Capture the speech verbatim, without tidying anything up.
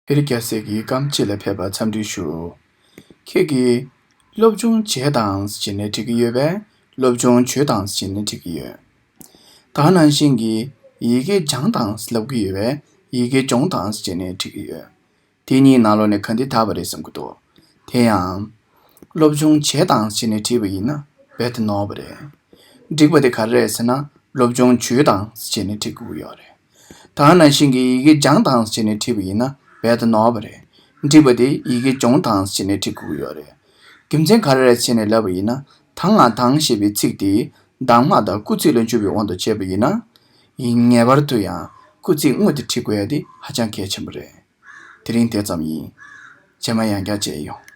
བེ་རི་རྒྱལ་སྲས་ཀྱིས་སྐརམ་གཅིག་ལ་ཕེབས་པར་འཚམས་འདྲི་ཞུ། ཁྱེད་ཀྱིས་སློབ་སྦྱོང་བྱས་དང་ཟེར་ནས་འབྲི་གི་ཡོད་པས། སློབ་སྦྱོང་བྱོས་དང་ཟེར་ནས་འབྲི་གི་ཡོད། ད་ག་ནང་བཞིན་གྱི་ཡི་གེ་སྦྱང་དང་ལབ་ཀྱི་ཡོད་པས། ཡི་གེ་སྦྱོང་དང་ཟེར་ནས་འབྲི་གི་ཡོད། དེ་གཉིས་ནང་ལོགས་ནས་ག་འདི་དག་པ་རེད་བསམ་གྱི་འདུག་དེ་ཡང་། སློབ་སྦྱོང་བྱས་དང་ཟེར་ནས་བྲིས་པ་ཡིན་ན་རྦད་དེ་ནོར་བ་རེད། འགྲིག་པ་དེ་ག་རེ་རེད་ཟེར་ན། སློབ་སྦྱོང་བྱོས་དང་ཟེར་ནས་འབྲི་དགོས་ཀྱི་ཡོད་རེད། ད་ག་ནང་བཞིན་གྱི་ཡི་གེ་སྦྱང་དང་ཟེར་ནས་བྲིས་པ་ཡིན་ན་རྦད་དེ་ནོར་བ་རེད། འགྲིག་པ་དེ་ཡི་གེ་སྦྱོང་དང་ཟེར་ནས་འབྲི་དགོས་ཀྱི་ཡོད་རེད། རྒྱུ་མཚན་ག་རེ་རེད་ཟེར་ནས་ལབ་པ་ཡིན་ན། ད་ང་དང་ཞེས་པའི་ཚིག་དེ་གདམས་ངག་དང་སྐུལ་ཚིག་ལ་འཇུག་པའི་དབང་དུ་བྱས་པ་ཡིན་ན། ངེས་པར་དུ་ཡང་སྐུལ་ཚིག་དངོས་དེ་བྲི་དགོས་ཡ་དེ་ཧ་ཅང་གལ་ཆེན་པོ་རེད། དེ་རིང་དེ་ཙམ་ཡིན། རྗེས་མ་ཡང་བསྐྱར་མཇལ་ཡོང་།